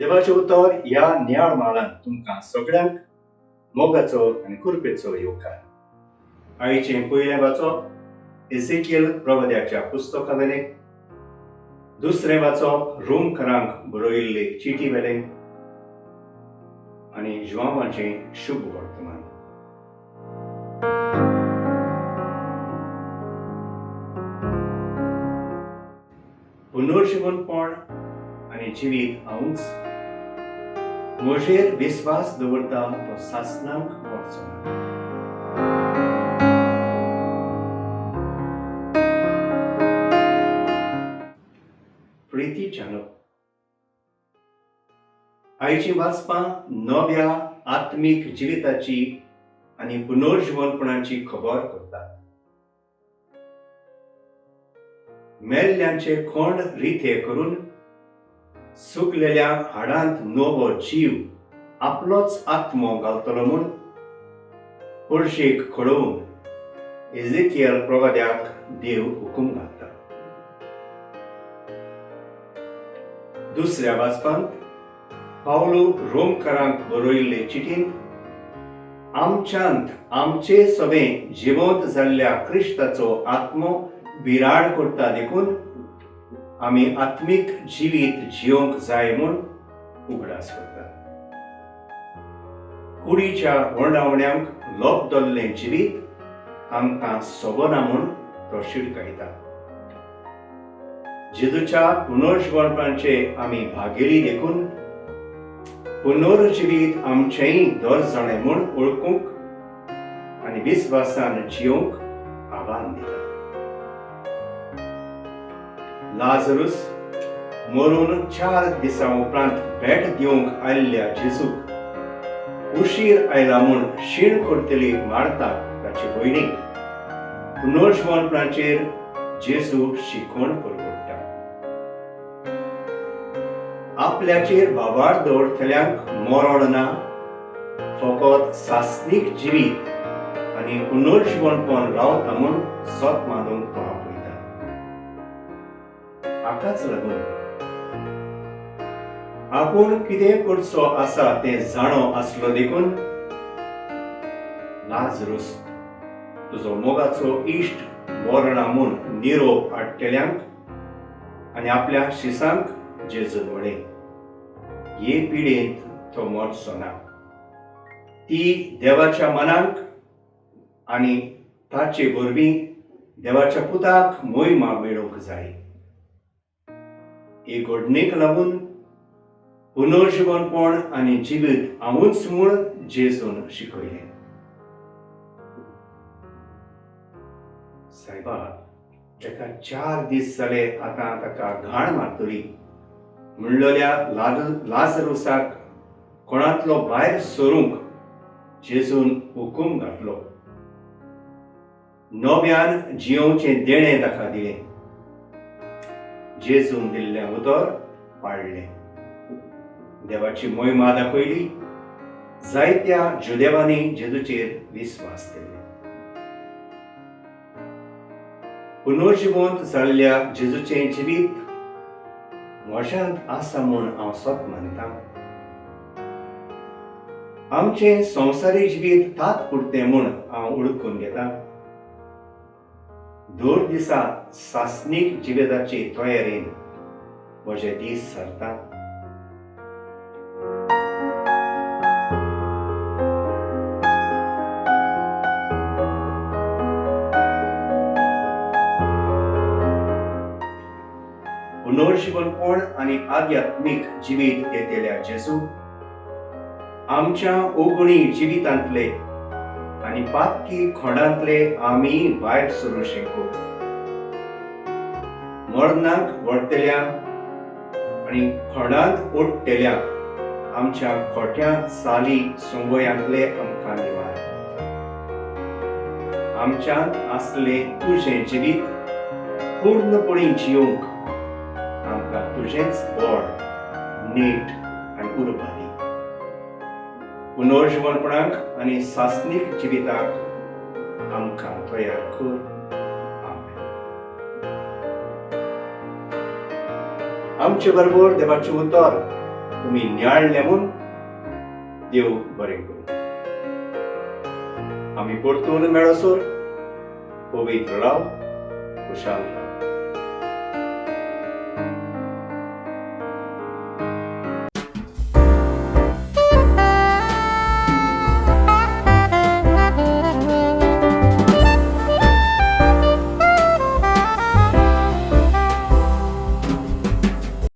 देवाचें उतर ह्या नियाळ म्हालांत तुमकां सगळ्यांक मोगाचो आनी कृपेचो येवकार. आयचें पयलें वाचप एझेकियल प्रवाद्याच्या पुस्तका वेलें, दुसरें वाचप रोमकरांक बरयिल्ले चिटी वेलें आनी जुआंवाचें शुभ वर्तमान. पुनर्जिवनपण आनी जिवीत हांवूच. म्हजेर विस्वास दवरता तो सासणाक मरचो ना. प्रितीच्यानो, आयचीं वाचपां नव्या आत्मीक जिविताची आनी पुनर्जिवनपणाची खबर करतात. मेल्ल्यांचे खोंड रिते करून सुकलेल्या हाडांत नवो जीव आपलोच आत्मो घालतलो म्हूण पडशेक खडोवन एझेकियल प्रवाद्याक देव हुकूम घालता. दुसऱ्या वाचपांत पावलू रोमकारांक बरयल्ले चिटींत आमच्यांत आमचे सवें जिवंत जाल्ल्या क्रिस्ताचो आत्मो बिराड करता देखून आमी आत्मीक जिवीत जियोवंक जाय म्हूण उगडास करतात. कुडीच्या ओंडावण्यांक लोप दल्लें जिवीत आमकां सोबना म्हूण तो शिडकायता. जेजूच्या पुनर्जिवणपणाचे आमी भागेली देखून पुनर्जिवीत आमचेंय दर जाणें म्हूण वळखूंक आनी विस्वासान जियोवंक आव्हान दिता. लाजरूस मरून 4 दिसां उपरांत भेट दिवंक आयिल्ल्या जेजूक उशीर आयला म्हूण शीण करतली मारता ताचे भयणीक पुनर्जिवणपणाचेर जेजू शिकवण परगट्टा. आपल्याचेर भावार्थ दवरतल्यांक मरण ना, फकत सासणीक जिवीत आनी पुनर्जिवणपण रावता म्हूण सत मानूंक तो आपयता. हाकाच लागून आपूण कितें करचो आसा तें जाणो आसलो देखून लाजरूस तुजो मोगाचो इश्ट मरणा म्हूण निरोप हाडटल्यांक आनी आपल्या शिसांक जेजून म्हळें, हे पिडेंत तो मरचो ना. ती देवाच्या मनाक आनी ताचे वरवीं देवाच्या पुताक मोहिमा मेळोवंक जाय. हे घडणेक लागून पुनर्जिवनपण आनी जिवीत हांवूच म्हूण जेजून शिकयलें. सायबा, ताका 4 दीस जाले, आतां ताका घाण मारतली म्हणलेल्या लाजरुसाक कोणांतलो भायर सरूंक जेजून हुकूम घातलो. नव्यान जियोवचें देणें ताका दिलें. जेजून दिल्लें उतर पाळ्ळें. देवाची मोहिमा दाखयली. जायत्या जुदेवांनी जेजूचेर विस्वास केलो. पुनर्जिवंत जाल्ल्या जेजूचें जिवीत म्हज्यांत आसा म्हूण हांव सत मानता. आमचें संवसारी जिवीत तात्पुरतें म्हूण हांव उडकून घेता. दर दिसा सासणीक जिविताचे तयारेन म्हजे दीस सरता. पुनर्जिवनपण आनी आध्यात्मीक जिवीत दितल्या जेजू, आमच्या ओगणी जिवितांतले आनी पातकी खोंडांतले आमी भायर सरूं शकू. मरणाक व्हरतल्या आनी खोंडांत ओडटल्या आमच्या खोट्या साली संवयांतले आमकां निवार. आमच्यांत आसले तुजें जिवीत पूर्णपणी जियोवंक आमकां तुजेंच बळ, नेट आनी उर्बा दी. पुनर्जिवनपणाक आनी सासणीक जिविताक आमकां तयार कर. आमेन. आमचे बरोबर देवाचें उतर तुमी नियाळले म्हूण देव बरें करूं. आमी परतून मेळसर पवित्र राव, खुशाल राव.